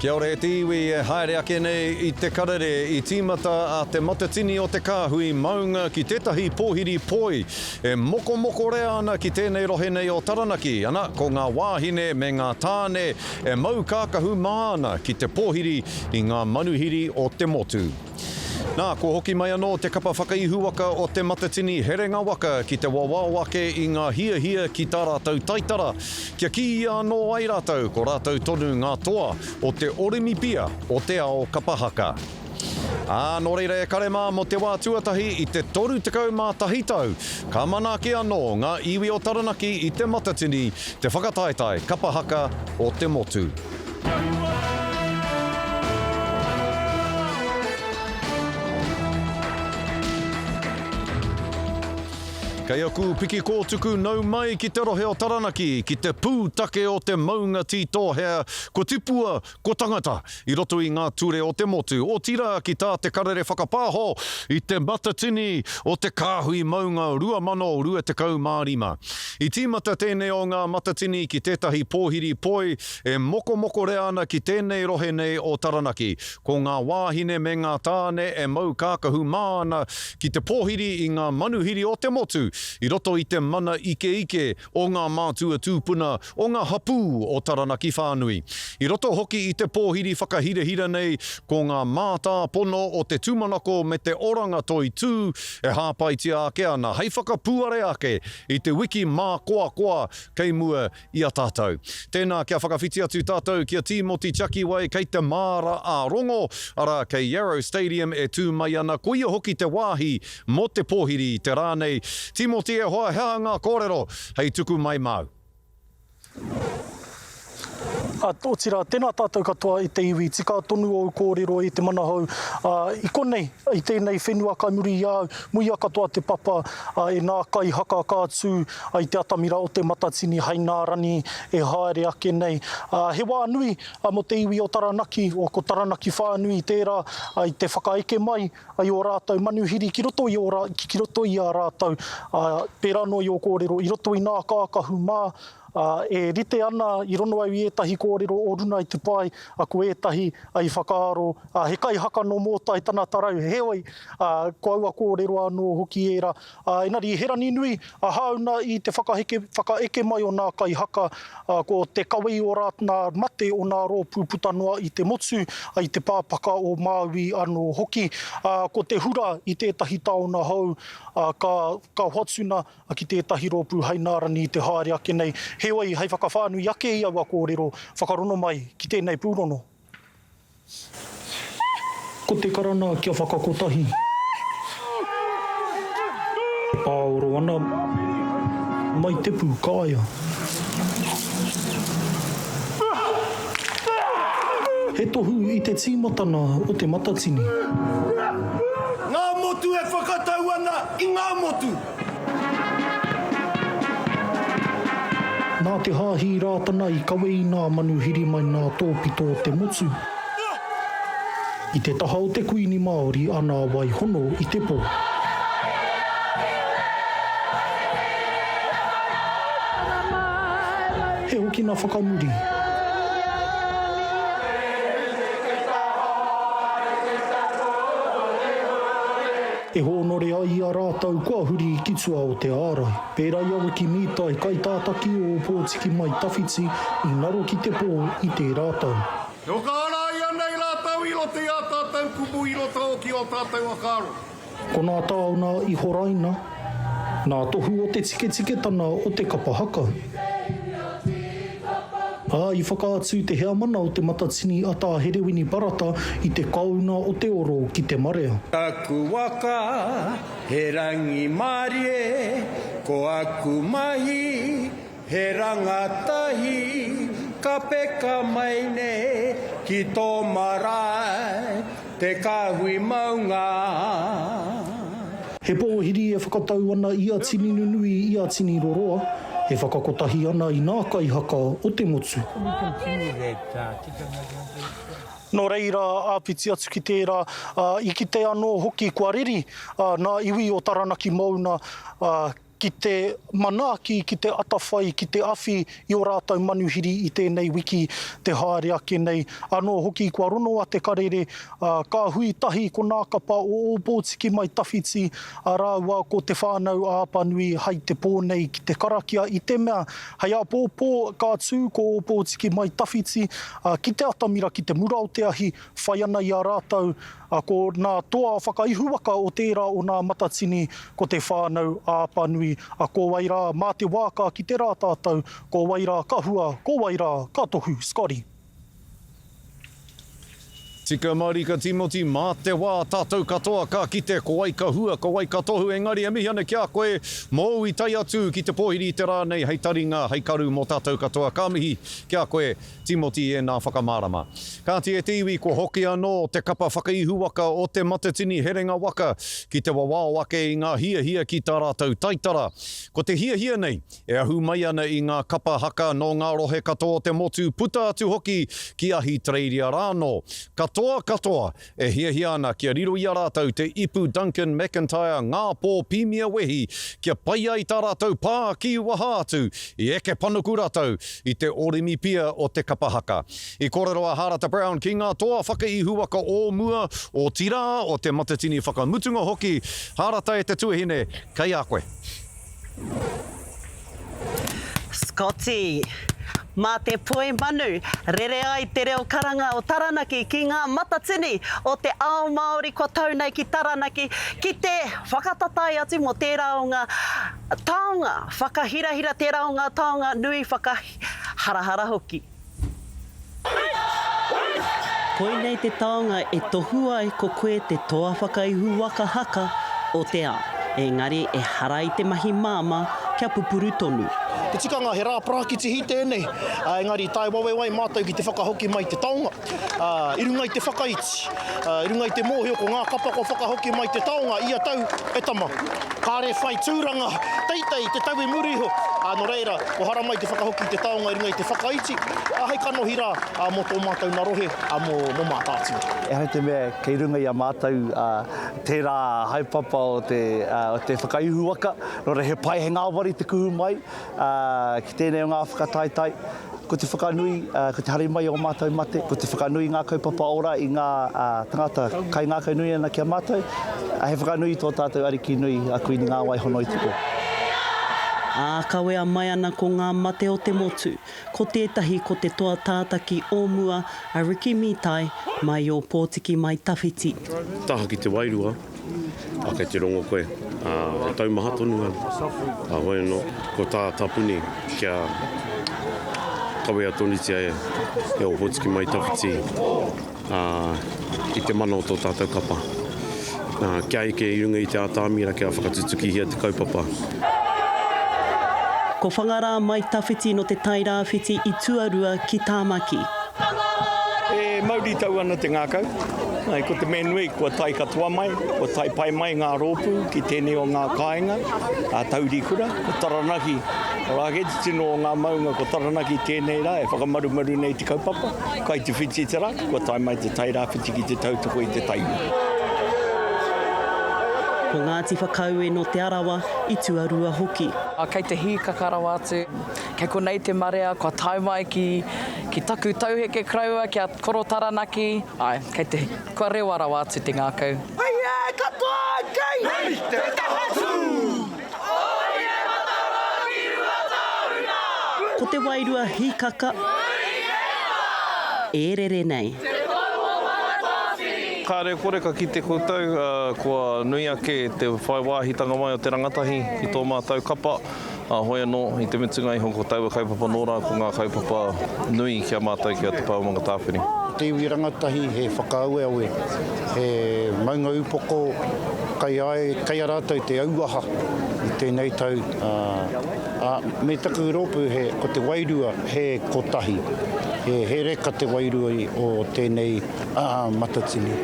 Kia ora e te iwi e haere ake nei i te karere i tīmata a Te Matatini o Te Kāhui Maunga ki tētahi pōhiri poi e mokomokorea ana ki tēnei rohe nei o Taranaki, ana, ko ngā wāhine me ngā tāne e mau kākahu mā ana ki te pōhiri i ngā manuhiri o te motu. Nā, kua hoki mai anō te kapa whakaihuwaka o Te Matatini Herenga Waka ki te wawao ake i ngā hiahia ki tā rātou taitara, kia kīia anō ai rātou ko rātou tonu ngā toa o te Orimipia o te ao kapa haka. Ā, nō reira e kare mā mō te wā tuatahi i te 31 tau, ka manaaki anō ngā iwi o Taranaki i Te Matatini, te whakataetae kapa haka o te motu. Kei aku piki kōtuku nau mai ki te rohe o Taranaki, ki te pūtake o te maunga tītōhea, ko tipua, ko tangata, i roto i ngā ture o te motu, otirā ki tā te karere whakapāho i te matatini o te kāhui maunga 2025. I tīmata tēnei o ngā matatini ki tētahi pōhiri poi E mokomokorea ana ki tēnei rohe nei o Taranaki, ko ngā wāhine me ngā tāne e mau kākahu mā ana ki te pōhiri i ngā manuhiri o te motu i roto i te mana ikeike o ngā mātua tūpuna o ngā hapū o Taranaki whānui. I roto hoki i te pōhiri whakahirahira nei ko ngā mātāpono o te tūmanako me te oranga toitū e hāpaitia ake ana hei whakapuare ake i te wiki mākoakoa kei mua i a tātou. Tēnā kia whakawhiti atu tātou ki a Tīmoti Tiakiwai kei te māra ā-rongo, arā kei Yarrow Stadium e tū mai ana, koia hoki te wāhi mō te pōhiri i te rā nei. Tīmoti e hoa he aha ngā kōrero hei tuku mai māu? Otirā, tēnā tātou katoa i te iwi, tika tonu ōu kōrero i te manahou, ā, i konei, i tēnei whenua kai muri i a au, muia katoa te papa, ā, e nā kai haka ka tū, i te atamira o Te Matatini hai nā rangi e haere ake nei. He wā nui mō te iwi o Taranaki, o ko Taranaki whānui tērā i te whakaeke mai i ō rātou manuhiri ki roto i ō rā, ki roto i a rātou, pērā noa i ō kōrero, i roto i nā kākahu mā, e rite ana i rono au i ētahi kōrero o runa i te pae, ko ētahi i whakaaro, he kaihaka nō Mōtai tana tarau, heoi, ko aua kōrero anō hoki ērā, Ā, engari he rangi nui a hāuna i te whakaheke, whakaeke mai o nā kaihaka, ā, ko te kawe i o rā, nā mate o nā rōpū puta noa i te motu, ā, i te pāpaka o Māui anō hoki. Ā, ko te hura i tētahi taona hou, ā, ka, ka hoatuna ki tētahi rōpū hei nā rangi i te haere ake nei. Heoi, hei whakawhānui ake i aua kōrero, whakarono mai ki tēnei pūrono. Ko te karanga kia whakakotahi. E pāoro ana mai te pūkaea. He tohu i te tīmatana o te Matatini. Ngā motu e whakatau ana i ngā motu. Nā te Hāhi Rātana i kawe i nā manuhiri mai nā tōpito o te motu. I te taha o te Kuini Māori a Nā Wai Hono i te pō. He hokina whakamuri. E hōnore ai i a rātou kua huri ki tua o te ārai. Pērā i a Wiki Mītai, kaitātaki o Ōpōtiki Mai Tawhiti, i ngaro ki te pō i tērā tau. E whakaara ai anei rātou i roto i ā tātou kupu i roto hoki i ō tātou whakaaro. Ko nā taona i horaina, nā tohu o te tiketiketana o te kapa haka. Ā, i whakaatu te heamana o Te Matatini a Tā Herewini Parata i te kouna o te oro ki te marea. Taku waka, he rangimārie, ko aku mahi, he rangatahi, ka peka mai nei ki tō marae, te kāhui maunga. He pōhiri e whakatau ana i a Tini Nunui, i a Tini Roroa, e whakakotahi ana i nā kaihaka o te motu. Nō reira, āpiti atu ki tērā, i kite anō hoki kua reri nā iwi o Taranaki Mouna, ā. ki te manaaki, ki te atawhai, ki te awhi i ō rātou manuhiri i tēnei wiki te haere ake nei. Anō hoki kua rono a Te Karere, ā, ka hui tahi ko nā kapa o Ōpōtiki Mai Tawhiti, ā rāua ko Te Whānau a Apanui hai te pō nei ki te karakia i te mea hei āpōpō ka tū ko Ōpōtiki Mai Tawhiti, ā, ki te atamira ki te mura o te ahi, whai ana i a rātou, ā, ko nā toa whakaihuwaka o tērā o nā Matatini, ko Te Whānau a Apanui, ā, ko wai rā, mā te wā ka kite rā tātou, ko wai rā ka hua, ko wai rā ka tohu. Scotty. Tika marika Timoti, mā te wā tātou katoa ka kite ko wai ka hua, ko wai ka tohu, engari e mihi ana ki a koe mōu i tae atu ki te pōhiri i te rā nei hei taringa, hei karu mō tātou katoa. Ka mihi ki a koe Timoti i ēnā whakamārama. Kāti e te iwi kua hoki anō te kapa whakaihuwaka o Te Matatini Herenga Waka ki te wawao ake i ngā hiahia ki tā rātou taitara. Ko te hiahia nei, e ahu mai ana i ngā kapa haka nō ngā rohe katoa o te motu puta atu hoki ki Ahitereiria rānō. Katoa katoa e hiahia ana kia riro i a rātou te ipu Duncan McIntyre ngā pō pīmia wehi kia pai ai tā rātou pā ki waha atu i eke panuku rātou i te orimipia o te kapa haka. I kōrero a Hārata Brown ki ngā toa whakaihuwaka o mua, otirā, o Te Matatini whakamutunga hoki, Hārata e te tuahine, kei a koe. Scotty. Mā te poi manu, rere ai te reo karanga o Taranaki ki ngā matatini o te ao Māori kua tau nei ki Taranaki ki te whakatatae atu mō tērā o ngā taonga whakahirahira, tērā o ngā taonga nui whakaharahara hoki. Koinei te taonga e tohu ai ko koe te toa whakaihu waka haka o te ao. Engari ehara i te mahi māmā kia pupuru tonu. Te tikanga he rā parakitihi tēnei, engari tae wawe ai mātou ki te whakahoki mai te taonga, i runga i te whakaiti, i runga i te mōhio ko ngā kapa kua whakahoki mai te taonga ia tau e tama. Kāre whai tūranga teitei te tau i muri iho, ā, nō reira, kua haramai te whakahoki i te taonga i runga i te whakaiti, ā, hei kanohi rā, ā, mō tō mātou nā rohe, ā, mō, mō Mātaatua. Ehara i te mea kei runga i a mātou tērā haepapa o te, o te whakaihu waka, nō reira he pai, he ngāwari te kuhu mai, ā, ki tēnei o ngā whakataetae. Ko te whakanui, ko te hari mai o mātou mate, ko te whakanui i ngā kaupapa ora i ngā tangata kaingākaunui ana ki a mātou, he whakanui i tō tātou Ariki nui a Kuini Ngāwai Honoitiko. Ā, kawea mai ana ko ngā mate o te motu, ko tētahi ko te toa tātaki o mua a Ricky Mitai mai i Ōpōtiki Mai Tawhiti. Taha ki te wairua, Ā, kei te rongo koe, ā, e taumaha tonu ana. Ā, hoi anō, ko tā Tapuni kia kawea tonutia e, e Ōpōtiki Mai Tawhiti, ā, i te mana o tō tātou kapa. Ā, kia eke i runga i te atamira kia whakatutukihia te kaupapa. Ko Whangarā Mai Tawhiti no Te Tairāwhiti i tuarua ki Tāmaki. E mauritau ana te ngākau. Ko te mea nui, kua tae katoa mai, kua tae pai mai ngā rōpū ki tēnei o ngā kāinga, a Taurikura, ko Taranaki. Arā kē te tino o ngā maunga ko Taranaki tēnei rā e whakamarumaru nei te kaupapa. Kai te whiti te rā, kua tae mai te Tairāwhiti ki te tautoko i te taima. Ko Ngāti Whakaue nō Te Arawa i tuarua hoki. Kei te hīkaka rawa atu. Kei konei te marea, kua tae mai ki, ki taku tauheke koroua, ki a Koro Taranaki. Āe, kei te, kua rewa rawa atu te ngākau. Hei e katoa kei te taha tū! Ōhinematara ki Ruatāhuna! Ko te wairua hīkaka e rere nei. Te pou o Mangatāwhiri! Kāre kore ka kite koutou, kua nui ake te whai wāhitanga mai o te rangatahi ki tō mātou kapa. Ā, hoi anō, i te mutunga iho ko taua kaupapa nō rā ko ngā kaupapa nui ki a mātou ki a Te Pā o Mangatāwhiri. Ko te iwi rangatahi he whakaaweawe, he maunga upoko kai ai, kei a rātou te auaha i tēnei tau, ā, me taku rōpū he, ko te wairua he kotahi, he, he reka te wairua o tēnei Matatini.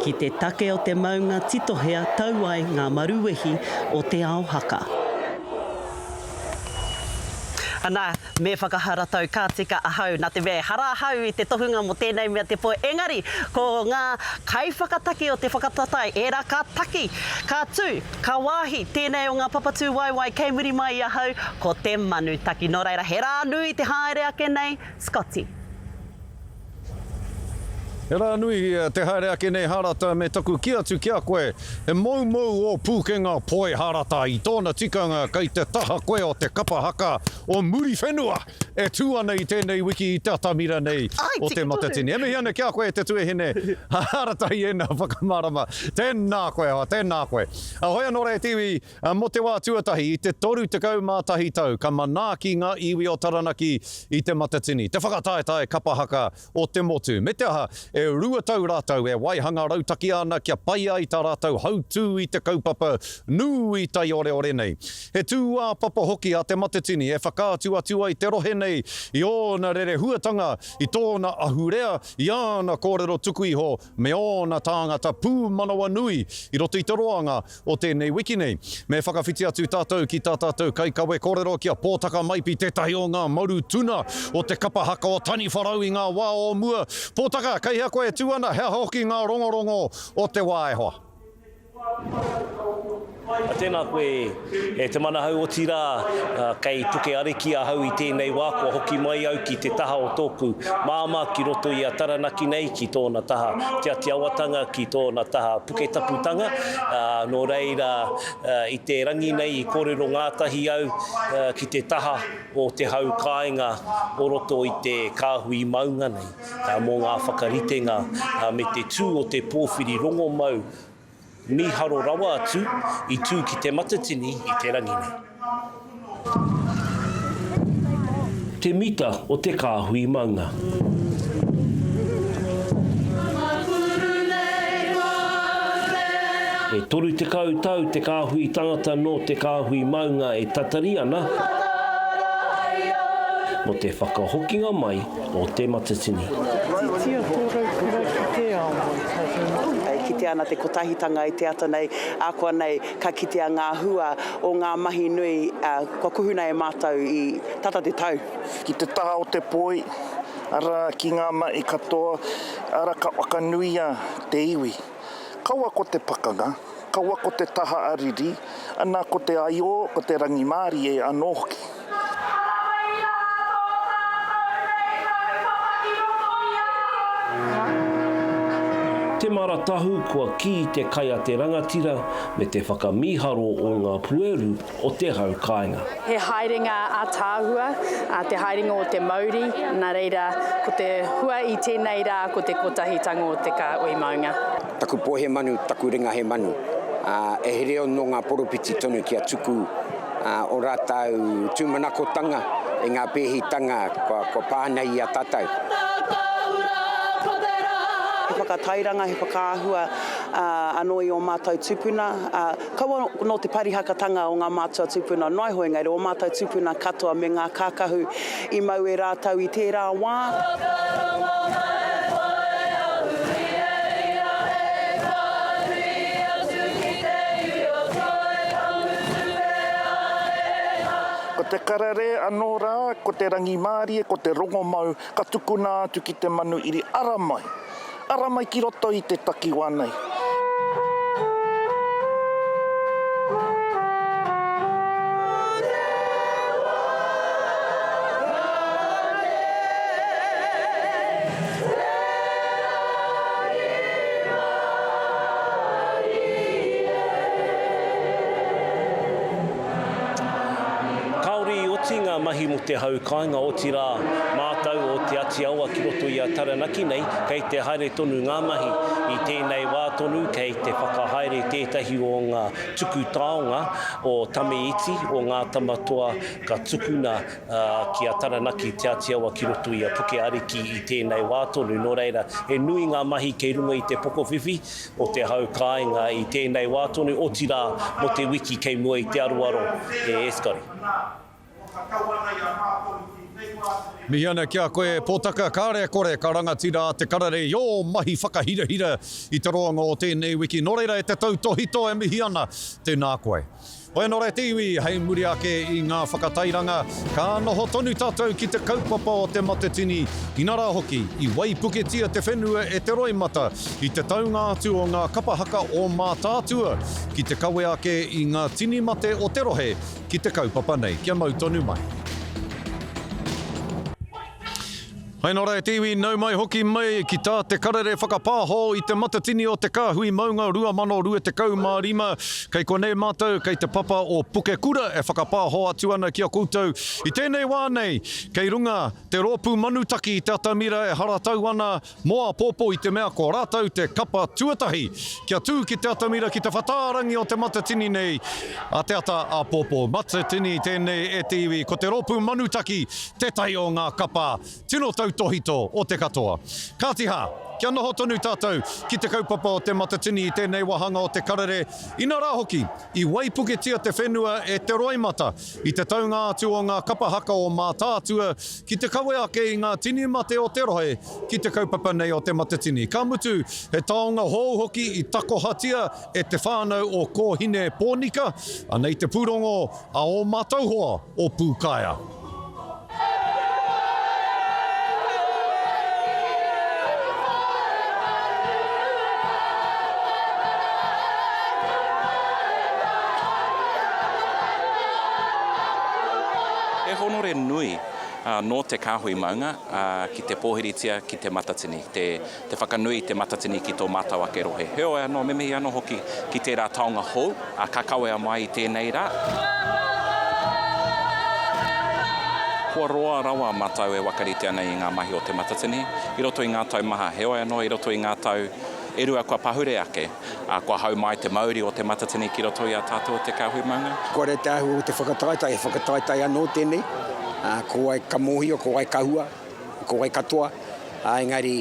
Ki te take o te maunga titohea tau ai ngā maruwehi o te ao haka. Ana, me whakaharatau ka tika ahau, nā te mea ehara ahau i te tohunga mō tēnei mea te poi, engari ko ngā kaiwhakataki o te whakatatae, ērā ka taki, ka tū, ka wāhi tēnei o ngā papatūwaewae kei muri mai i ahau, ko te manu taki. Nō reira, he rā nui te haere ake nei, Scotty. He rā nui te haere ake nei Harata me taku kī atu ki a koe, he moumou ō pūkenga poi Harata i tōna tikanga kei te taha koe o te kapa haka o Muriwhenua e tū ana i tēnei wiki i te atamira nei o Te Matatini. E mihi ana ki a koe e te tuahine Harata i ēnā whakamārama. Tēnā koe hoa, tēnā koe. Hoi anō rā e te iwi, Mō te wā tuatahi i te 31 tau ka manaaki ngā iwi o Taranaki i Te Matatini, te whakataetae kapa haka o te motu. Me te aha, e rua tau rātou e waihanga rautaki ana kia pai ai tā rātou hautū i te kaupapa nui taioreore nei. He tūāpapa hoki a Te Matatini e whakaatu atu ai te rohe nei i ōna rerehuatanga, i tōna ahurea, i āna kōrero tuku iho me ōna tāngata pūmanawa nui i roto i te roanga o tēnei wiki nei. Me whakawhiti atu tātou ki tā tātou kaikawe kōrero ki a Pōtaka Maipi tētahi o ngā maru tuna o te kapa haka o Taniwharau i ngā wā o mua. Pōtaka, kei hea koe e tū ana, he aha hoki ngā rongorongo o te wā e hoa? Tēnā koe e Te Manahau, otirā kei Puke Ariki ahau i tēnei wā, kua hoki mai au ki te taha o tōku māmā ki roto i a Taranaki nei, ki tōna taha Te Atiawatanga, ki tōna taha Puketaputanga, ā, nō reira i te rangi nei i kōrero ngātahi au ki te taha o te hau kāinga o roto i te kāhui maunga nei mō ngā whakaritenga me te tū o te pōwhiri rongomau Mīharo rawa atu i tū ki Te Matatini i te rangi nei. Te mita o te kāhui maunga. E 30 tau te kāhui tangata nō te kāhui maunga e tatari ana mō te whakahokinga mai o Te Matatini. Titia tō raukura ki te ao, my cousin. E kitea ana te kotahitanga i te ata nei, ākuanei ka kitea ngā hua o ngā mahi nui kua kuhuna e mātou i tata te tau. Ki te taha o te poi, arā, ki ngā mahi katoa, arā, ka whakanuia te iwi. Kaua ko te pakanga, kaua ko te taha a riri, ana ko te aiō, ko te rangimārie anō hoki. Te mara tahu kua kī te kai a te rangatira me te whakamīharo o ngā pueru o te hau kāinga. He haerenga ātaahua, te haerenga o te mauri, nā reira, ko te hua i tēnei rā ko te kotahitanga o te kāhui maunga. Taku pō he manu, taku ringa he manu, ā, e he reo nō ngā poropiti tonu kia tuku ō rātou tūmanakotanga i ngā pēhitanga kua pā nei i a tātou. He whakatairanga, he whakaahua anō i ō mātou tūpuna, kaua nō te parihakatanga o ngā mātua tūpuna noa iho, engari ō mātou tūpuna katoa me ngā kākahu i mau e rātou i tērā wā. Ko te karere anō rā, ko te rangimārie, ko te rongomau, ka tukuna atu ki te manu iri, ara mai! Ara mai ki roto i te takiwā nei. Kāore i oti ngā mahi mō te hau kāinga, otirā mātou o Te Ati Awa ki roto i a Taranaki nei, kei te haere tonu ngā mahi. I tēnei wā tonu kei te whakahaere tētahi o ngā tuku taonga o Tame Iti, o Ngā Tamatoa ka tukuna ki a Taranaki, Te Ati Awa ki roto i a Puke Ariki i tēnei wā tonu. Nō reira, he nui ngā mahi kei runga i te pokowhiwhi o te hau kāinga i tēnei wā tonu, otirā mō te wiki kei mua i te aroaro e Scotty. Mihi ana ki a koe Potaka, kāre e kore ka rangatira a Te Karere i ō mahi whakahirahira i te roanga o tēnei wiki. Nō reira e te tautōhito e mihi ana, tēnā koe. Hoi anō rā te iwi, hei muri ake i ngā whakatairanga, ka noho tonu tātou ki te kaupapa o Te Matatini, inarā hoki, i waipuketia te whenua e te roimata i te taunga atu o ngā kapa haka o Mātaatua ki te kawe ake i ngā tini mate o te rohe ki te kaupapa nei. Kia mau tonu mai. Hai nō rā e te iwi, nau mai hoki mai ki tā te karere whakapāho i te Matatini o Te Kāhui Maunga 2025. Kei konei mātou, kei te papa o Pukekura e whakapāho atu ana ki a koutou i tēnei wā nei. Kei runga te rōpū manutaki i te atamira e haratau ana mō āpōpō i te mea ko rātou te kapa tuatahi kia tū ki te atamira ki te whatārangi o te Matatini nei a te ata āpōpō. Matatini tēnei e te iwi, ko te rōpū manutaki tētahi o ngā kapa tino tautōhito o te katoa. Kāti hā, kia noho tonu tātou ki te kaupapa o te Matatini i tēnei wāhanga o te karere, inarā hoki, i waipuketia te whenua e te roimata i te taunga atu o ngā kapa haka o Mātaatua ki te kawe ake i ngā tini mate o te rohe ki te kaupapa nei o te Matatini. Ka mutu, he taonga hou hoki i takohatia e te whānau o Kōhine Pōnika, anei te pūrongo a ō mātou hoa o Pūkaea. He honore nui nō te kāhui maunga ki te pōhiritia ki Te Matatini, te te whakanui i Te Matatini ki tō mātou ake rohe. Heoi anō, me mihi anō hoki ki tērā taonga hou, ā, ka kawea mai i tēnei rā. Kua roa rawa mātou e wakarite ana i ngā mahi o Te Matatini i roto i ngā tau maha, heoi anō i roto i ngā tau e rua kua pahure ake, ā, kua hau mai te mauri o Te Matatini ki roto i a tātou o Te Kāhui Maunga. Kua rere te āhua o te whakataetae, he whakataetae anō tēnei, ā, ko wai ka mōhio, ko wai ka hua. Ko wai katoa, ā, engari,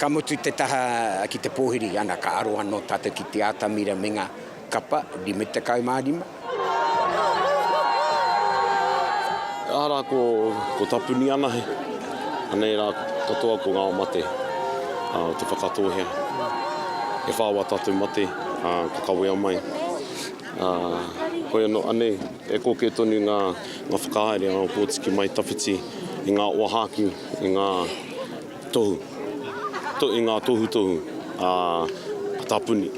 ka mutu te taha ki te pōhiri, ana, ka aro anō tātou ki te atamira me ngā kapa 55. Arā ko, ko Tapuni anahe, anei rā katoa ko ngā mate o Te Whakatōhea. E whā wā tātou mate, ā, ka kawea mai. Ā, hoi anō, anei, e kōkē tonu ngā, ngā whakahaere a Ōpōtiki Mai Tawhiti i ngā ōhākī, i ngā tohu, to, i ngā tohutohu a, a Tāpuni.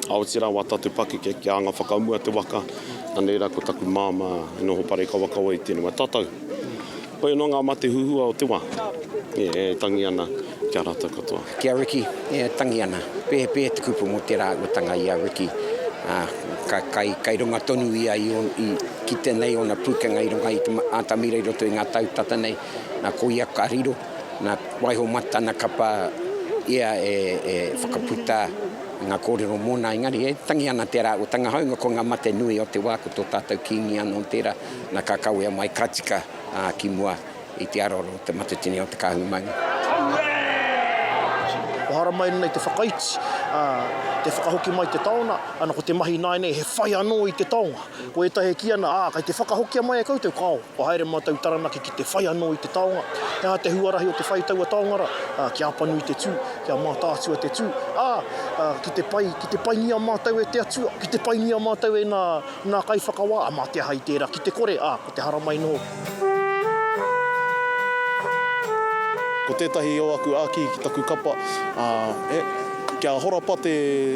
Ā, otirā wā tātou pakeke kia anga whakamua te waka, anei rā ko taku māmā e noho parekawakawa i tēnei wā. Tātou. Hoi anō ngā mate huhua o te wā e tangi ana ki a rātou katoa. Ki a Ricky, e tangi ana. Pēhepēhe te kupu mō tērā āhuatanga i a Ricky, ā, ka, kai, kai runga tonu ia i ō, i kite nei ōna pūkenga i runga i te atamira i roto i ngā tau tata nei, nā, ko ia ka riro, nā, waiho mā tana kapa ia e, e whakaputa ngā kōrero mōna, engari e tangi ana tērā āhuatanga, hāunga ko ngā mate nui o te wā, ko tō tātou Kīngi anō tērā, nā, ka kawea mai, ka tika. ā, ki mua i te aroaro o Te Matatini o Te Kāhui Maunga. Kua haramai nei te whakaiti, ā, te whakahoki mai te taona, ana ko te mahi ināianei he whai anō i te taonga. Ko ētahi e kī ana, ā, kei te whakahokia mai e koutou, kāo, kua haere mātou i Taranaki ki te whai anō i te taonga. He aha te huarahi o te whai i taua taonga rā? Ā, ki Apanui te tū, ki a Mātaatua te tū, ā, ā, ki te pai, ki te paingia mātou e te Atua, ki te paingia mātou e nā, Nā kaiwhakawā, mā te aha i tērā, ki te kore, ā, ko te haramai noho. Ko tētahi o aku āki ki taku kapa, ā, e, kia horapa te,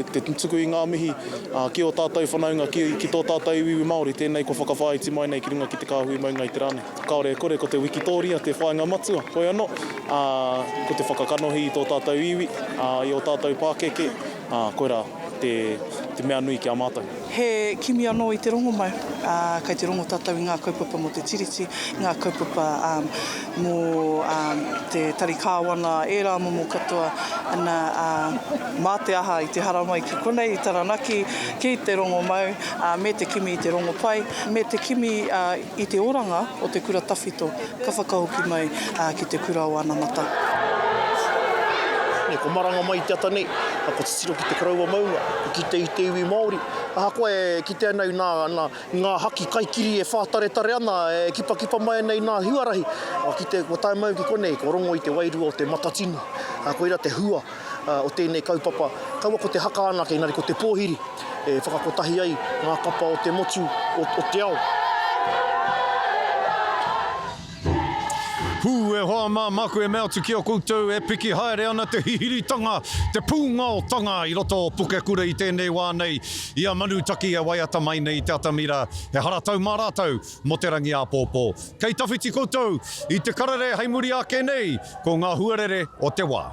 te tuku i ngā mihi, ā, ki ō tātou whanaunga, ki, ki tō tātou iwi Māori, tēnei kua whakawhāiti mai nei ki runga ki te kāhui maunga i te rā nei. Kāore e kore ko te wikitōria te whāinga matua, hoi anō, ā, ko te whakakanohi i tō tātou iwi, ā, i ō tātou pākeke, ā, koirā te, te mea nui ki a mātou. He kimi anō i te rongomau, ā, kei te rongo tātou i ngā kaupapa mō te Tiriti, ngā kaupapa mō te Tari Kāwana, ērā momo katoa, ana, ā, mā te aha i te haramai ki konei i Taranaki, ki te rongomau, ā, me te kimi i te rongopai, me te kimi i te oranga o te kura tawhito ka whakahoki mai ki te kura o anamata. Nei, ko maranga mai i te ata nei, ko titiro ki te koroua maunga, ko kite i te iwi Māori. Ahakoa e kite ana i nā, nā, i ngā haki kaikiri e whātaretare ana, e kipakipa mai ana i nā huarahi, kua kite, kua tae mai ki konei, kua rongo i te wairua o te matatini. Koira te hua. o tēnei kaupapa, kaua ko te haka anake, engari ko te pōhiri e whakakotahi ai ngā kapa o te motu, o te ao. Pū, e hoa mā, māku e mea atu ki a koutou, e piki haere ana te hihiritanga, te pūngaotanga i roto o Pukekura i tēnei wā nei, i a Manutaki e waiata mai nei i te atamira, he haratau mā rātou mō te rangi āpōpō. Kei tawhiti koutou i te karere hei muri ake nei, ko ngā huarere o te wā.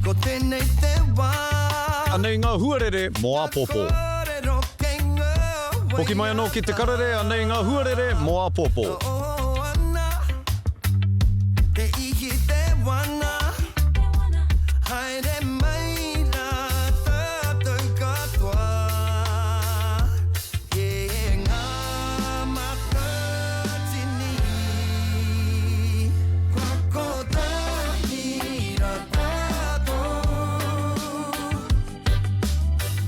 Ko tēnei te wā. Anei ngā huarere mō āpōpō. Hoki mai anō ki te karere, anei ngā huarere mō āpōpō. Te ihi te wana. Haere mai rā tātou katoa. E ngā matatini. Kua kotahi rā tātou.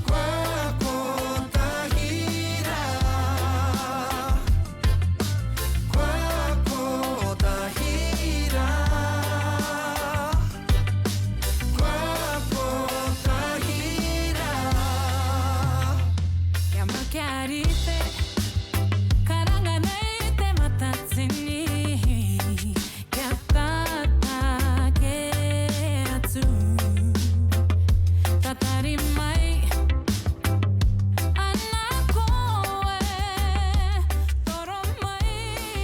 Kua kotahi rā. Kua kotahi rā. Kua kotahi rā. Kia mau kia rite, karanga nei te matatini, kia tata kē atu. Tatari mai ana koe, toro mai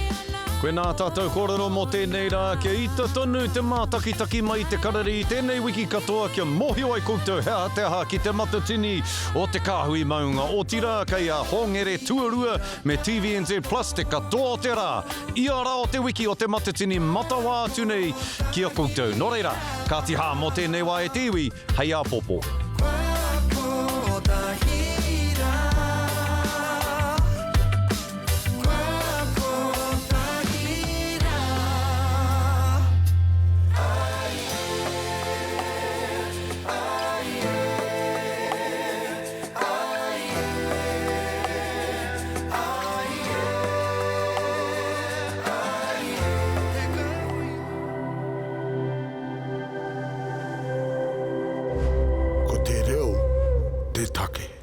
ana. Koinā tātou kōrero mō tēnei rā, kia ita tonu te mātakitaki mai i te karere i tēnei wiki katoa kia mōhio ai koutou he aha te aha ki te matatini o te kāhui maunga. Otirā, kei a Hongere Tuarua me TVNZ Plus te katoa o te rā, ia rā o te wiki o te matatini matawā atu nei ki a koutou. Nō reira, kāti hā mō tēnei wā e te iwi, hei āpōpō. Ko te reo te take.